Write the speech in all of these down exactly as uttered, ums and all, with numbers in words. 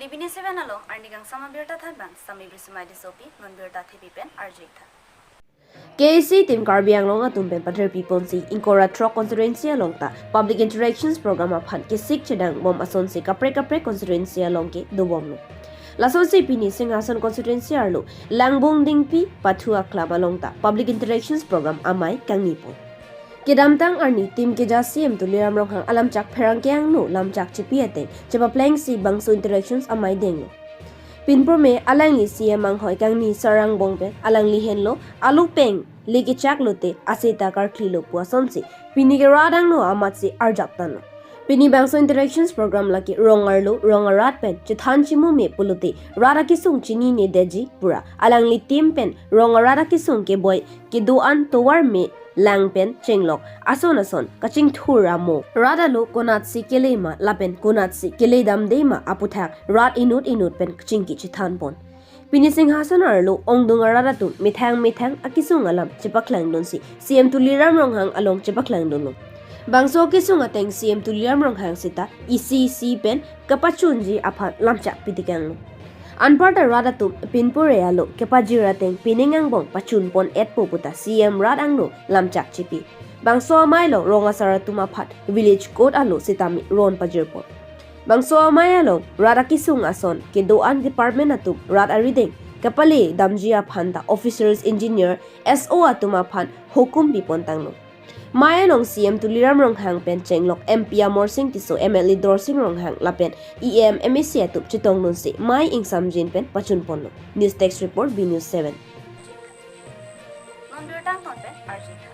Nibini seven along arni kangsam abirta thanbang Sami Brismai Tissopi, non birta thepi pen arju-ik tha. K A C team Karbi Anglong atum pen pader piponsi ingkoi ra throk constituency along ta public interactions program aphan kesik chedang bom asonsi kaprek kaprek constituency along ke dobomlo. Lasonsi pini Singhason constituency arlo Langbung Dingpi Pathu Aklam along ta public interactions program amei kangni pon. Kedamtang arni team keja C M Tuliram Ronghang alamchak pherangke angno lamchak chipi ateng chepaplengsi bangso interactions amei denglo. Pinpurme alangli C M anghoi kangni sarang bong pen alangli henlo alu peng le kechak lote aseta karkli lo pu asonsi pini ke rat angno amatsi arjap tanlo. Pini bangso interactions program lake rong arlo rong arat pen chethan chimu me pulote rat akesung chinine detji pura alangli team pen rong arat akesung keboi kedo-an tovar me lang pen chenglok ason ason kachingthur amo. Rat alo konatsi kele ma lapen konatsi kele damde ma aputhak rat inut inut pen chingki chethan pon. Pini Singhason arlo ongdung arat atum methang methang akesung alam chepaklangdunsi C M Tuliram Ronghang along chepaklangdunlo. Bangso akesung ateng C M Tuliram Ronghang seta isi isi pen kapachunji aphan lamchak pitikanglo. Anparta rat atum pinpure alo kepajir ateng pining angbong pachun pon-etpo puta C M rat angno lamchak chipi. Bangso amei along rong asar atum aphan village court alo sitame ron pajir pon. Bangso amei along rat akesung ason kedo-an department atum rat arideng kapale damji aphan ta officers, engineer, S O atum aphan hukum pipon tanglo. Mei along C M Tuliram Ronghang pen chenglok M P Amarsing Tisso, M L A Dorsing Ronghang lapen E M, M A C atum chetongdunsi mei ingsamjin pen pachun ponlo. News Desk Report, B News seven. Non birta angton pen arju-ik tha.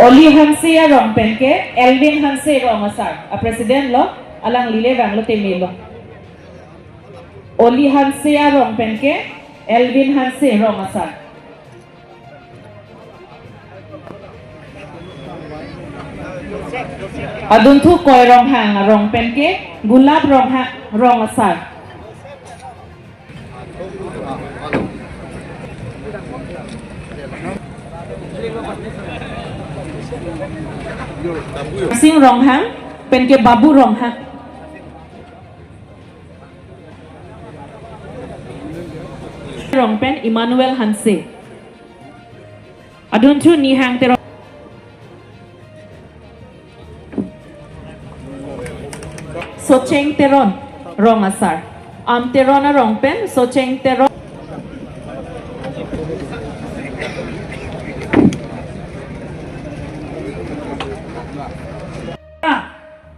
Oli Hanse arong penke Elvin Hanse rong asar a president lo, alangli le vanglo teme lo. Oli Hanse arong penke Elvin Hanse rong asar. Adunthu Koi Ronghang arong penke Gulab Ronghang rong asar. Sing Ronghang penke Babu Ronghang. Rong pen Emmanuel Hanse. Adunthu Nihang Teron. Socheng Teron rong asar. Am Teron arong pen Socheng Teron.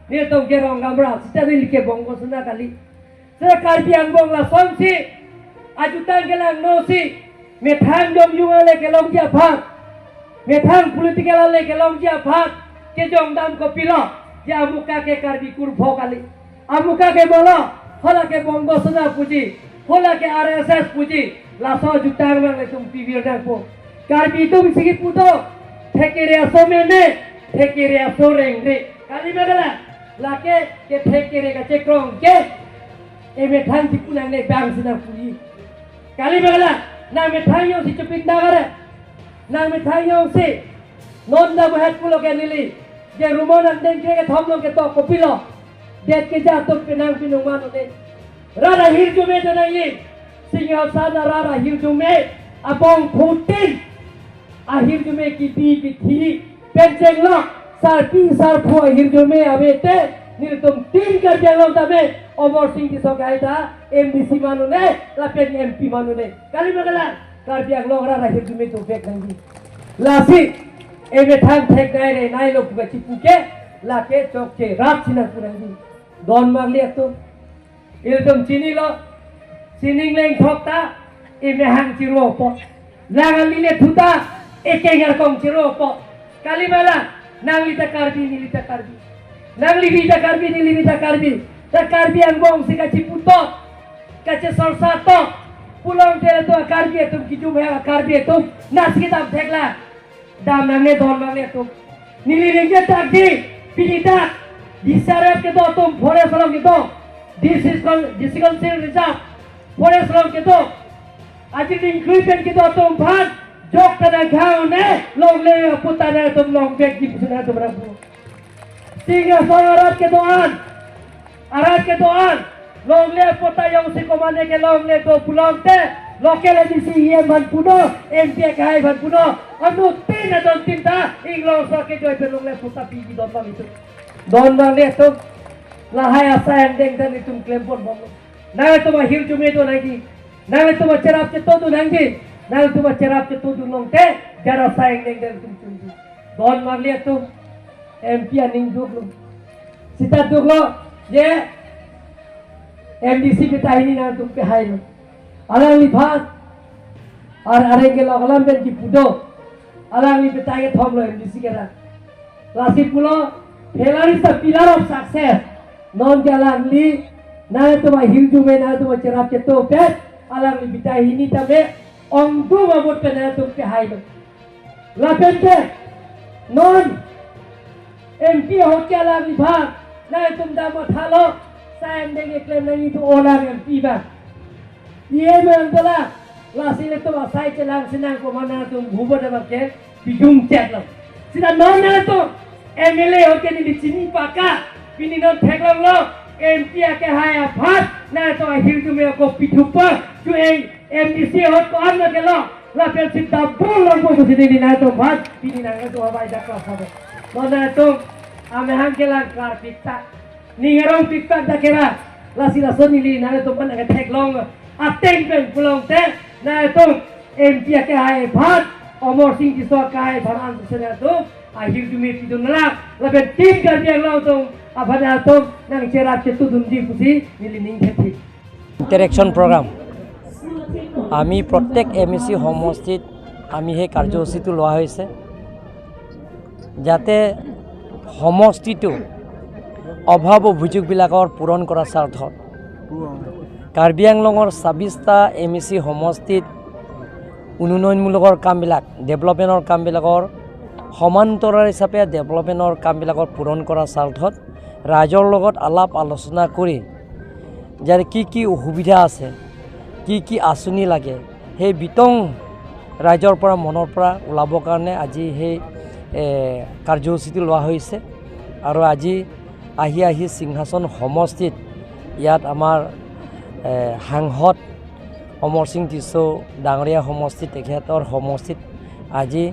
Nelitum ke rong gamra, seta neli ke Bongo Sena kali. Seta Karbi angbong lasonsi ajutang kelangnosi methang jongjung ale kelongji aphan, methang political ale kelongji aphan kejongdam kopilo, je amuka ke Karbi kurpho kali. Amuka ke molo, hala ke Bongo Sena puji, hala ke R S S puji, laso ajutang nang nelitum pivir nangpo. Karbi atum sigi pudo, thekere aso meme, thekere aso rengre. Kali ma kalang, lake kethekere kachekrong ke emethang chipu nangne bang si nangpuji. Kali ma kalang, nang methang jongsi chepinda kare, nang methang jongsi non da buhat pulo ke neli, je rumon angdeng kre kethom long ketok kopilo, det keja atum penang pinung ma non-e. Rat ahirjume donangji, Singhason arat ahirjume, abong phutin ahirjume kipi kithi pen chenglok, sarpi sarpo ahirjume ave te, nelitum team Karbi Anglong tame, Amarsing Tisso kaita M D C ma non-e, lapen M P ma non-e. Kali ma kalang, Karbi Anglong arat ahirjume dovek nangji. Lasi emethang theknei reneilo pu kachipu ke, lake chokche rat si nangpu nangji. Don marli atum, ilitum chinilo, Sining lengthok ta emehang chiro po. Lang alile thuta ekeng arkong chiro po. Kali ma lang, nangli ta Karbi, neli ta Karbi. Nangli bi ta Karbi, neli bi ta Karbi. Ta Karbi angbong si kachiputok, kachesorsatok. Pulote to Karbi atum kijum he Karbi atum. Nasi kitab thekla. Dam nangne don nangne atum. Neli ringje tak di, pini tak. Disarep kedo atum, forest along kedo. This is con-, this is considered reserve. Forest along kedo. Aji ringkrui pen kedo atum aphan. Jok ta nangkhang ne, longle aputa nangtum longbek di pusi nangtum rabu. Singhason arat kedo-an. Arat kedo-an. Longle aputa jongsi komane ke longle do pulote. Local A D C E M aphan punon, M P akehai aphan punon. Anuttin adontin ta, inglong so kejoi pen longle aputa piji don bang itu. Don bang le itu. Lahai asai angdeng dan itum klempon bang. Nangtum ahirjume do nangji. Nangtum acherap cheto do nangji. Nangtum acherap cheto do longte, jara asai angdeng dan itum chunji. Don marli atum, M P aning duklo. Sita duklo, je M D C beta hini nangtum pehailo. Alangliphan, ar areng kelok alam pen kipu do. Alangli beta kethom lo M D C kera. Lasi pulo, failure is the pillar of success. Non ke alangli, nangtum ahirjume, nangtum acherap cheto pen, alangli beta hini tame, ongdung abot pen nangtum pehailo. Lapen ke, non, M P ahut ke alangliphan, nangtum dam mathalo, asai angdeng keklem nangji do olang M P ba. Iye memang dolang, lasi ilitum asai chelang sinang komane atum hubo dam ke, pijum chet lo. Sita non nangtum, M L A ahut ke neli chini paka, pini non theklonglo, M P akehai aphan, nangtum ahirjume ako pithupa, chu eng M D C ahut ko-an ma kelo, lapen si double longpo pusi neli nangtum aphan, pini nangtum abai dak kelas satu. Non nangtum, amehang kelang klar pita. Ning arong pikpak dak kera, lasi lason neli nangtum aphan nangketheklong ateng pen pulote, nangtum M P akehai aphan, Amarsing Tisso akehai aphan ansi nangtum ahirjume pidun lang, lapen Team Karbi Anglong atum aphan nangtum nangcherap chetudunji pusi neli ning thethi. Interaction program. আমি প্ৰত্যেক M E চি সমষ্টিত আমি সেই কাৰ্যসূচীটো লোৱা হৈছে, যাতে সমষ্টিটো অভাৱ অভিযোগবিলাকৰ পূৰণ কৰাৰ স্বাৰ্থত কাৰ্বি আংলঙৰ ছাব্বিছটা এম ই চি সমষ্টিত উন্নয়নমূলকৰ কামবিলাক, ডেভেলপমেণ্টৰ কামবিলাকৰ সমান্তৰাল হিচাপে ডেভেলপমেণ্টৰ কামবিলাকৰ পূৰণ কৰাৰ স্বাৰ্থত ৰাইজৰ লগত আলাপ আলোচনা কৰি যাতে কি কি অসুবিধা আছে, কি কি আঁচনি লাগে, সেই বিতং ৰাইজৰ পৰা, মনৰ পৰা ওলাবৰ কাৰণে আজি সেই, এ, কাৰ্যসূচীটো লোৱা হৈছে। আৰু আজি আহি আহি সিংহাসন সমষ্টিত ইয়াত আমাৰ, এ, সাংসদ অমৰসিং টিছো ডাঙৰীয়া সমষ্টিত, তেখেতৰ সমষ্টিত আজি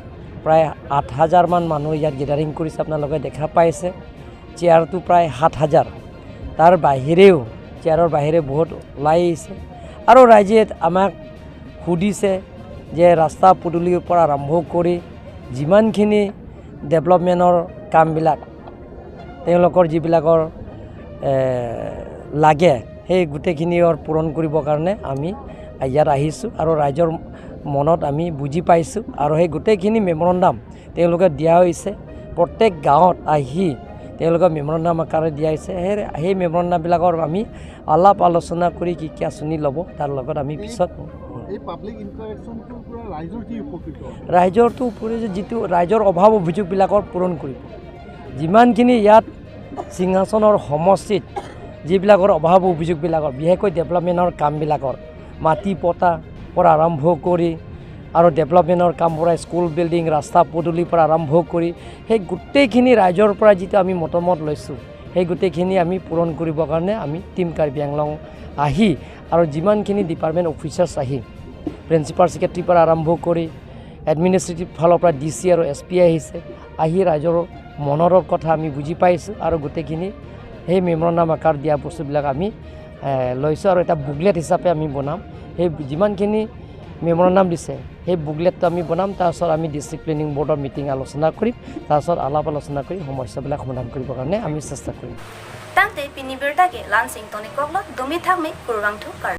প্ৰায় আঠ হাজাৰমান মানুহ ইয়াত গেডাৰিং কৰিছে, আপোনালোকে দেখা পাইছে। চেয়াৰটো প্ৰায় সাত হাজাৰ, তাৰ বাহিৰেও, চেয়াৰৰ বাহিৰে বহুত ওলাই আহিছে। আৰু ৰাইজে আমাক সুধিছে যে ৰাস্তা পদূলিৰ পৰা আৰম্ভ কৰি যিমানখিনি ডেভেলপমেণ্টৰ কামবিলাক, তেওঁলোকৰ যিবিলাকৰ, এ, লাগে, সেই গোটেইখিনিৰ পূৰণ কৰিবৰ কাৰণে আমি ইয়াত আহিছোঁ আৰু ৰাইজৰ মনত আমি বুজি পাইছোঁ আৰু সেই গোটেইখিনি মেমৰেণ্ডাম তেওঁলোকে দিয়া হৈছে। প্ৰত্যেক গাঁৱত আহি তেওঁলোকে মেমৰেণ্ডাম আকাৰে দিয়া হৈছে। সেই, সেই মেমৰেণ্ডামবিলাকৰ আমি আলাপ আলোচনা কৰি কি কি আঁচনি ল'ব, তাৰ লগত আমি পিছত এই পাব্লিক ইণ্টাৰেকশ্যনটোৰ পৰা ৰাইজৰ কি উপকৃত হ'ব? ৰাইজৰটো উপৰি যিটো ৰাইজৰ অভাৱ অভিযোগবিলাকৰ পূৰণ কৰিব। যিমানখিনি ইয়াত সিংহাসনৰ সমষ্টিত যিবিলাকৰ অভাৱ অভিযোগবিলাকৰ, বিশেষকৈ ডেভেলপমেণ্টৰ কামবিলাকৰ, মাটি পট্টাৰ পৰা আৰম্ভ কৰি আৰু ডেভেলপমেণ্টৰ কাম পৰা স্কুল বিল্ডিং, ৰাস্তা পদূলিৰ পৰা আৰম্ভ কৰি সেই গোটেইখিনি ৰাইজৰ পৰা যিটো আমি মতামত লৈছোঁ, সেই গোটেইখিনি আমি পূৰণ কৰিবৰ কাৰণে আমি টিম কাৰ্বি আংলং আহি আৰু যিমানখিনি ডিপাৰ্টমেণ্ট অফিচাৰ্ছ আহি, প্ৰিন্সিপাল ছেক্ৰেটাৰীৰ পৰা আৰম্ভ কৰি এডমিনিষ্ট্ৰেটিভ ফালৰ পৰা ডি চি আৰু এছ পি আহিছে, আহি ৰাইজৰ মনৰ কথা আমি বুজি পাইছোঁ আৰু গোটেইখিনি সেই মেমৰেণ্ডাম আকাৰ দিয়া বস্তুবিলাক আমি, এ, লৈছোঁ আৰু এটা বুকলেট হিচাপে আমি বনাম। সেই যিমানখিনি মেমৰেণ্ডাম দিছে, সেই বুকলেটটো আমি বনাম, তাৰপিছত আমি ডিষ্ট্ৰিক্ট প্লেনিং বৰ্ডৰ মিটিং আলোচনা কৰিম, তাৰপিছত আলাপ আলোচনা কৰি সমস্যাবিলাক সমাধান কৰিবৰ কাৰণে আমি চেষ্টা কৰিম। Tangte pini birta ke la-an si ingtonikoklo, dumi thakme, kurvangthu kar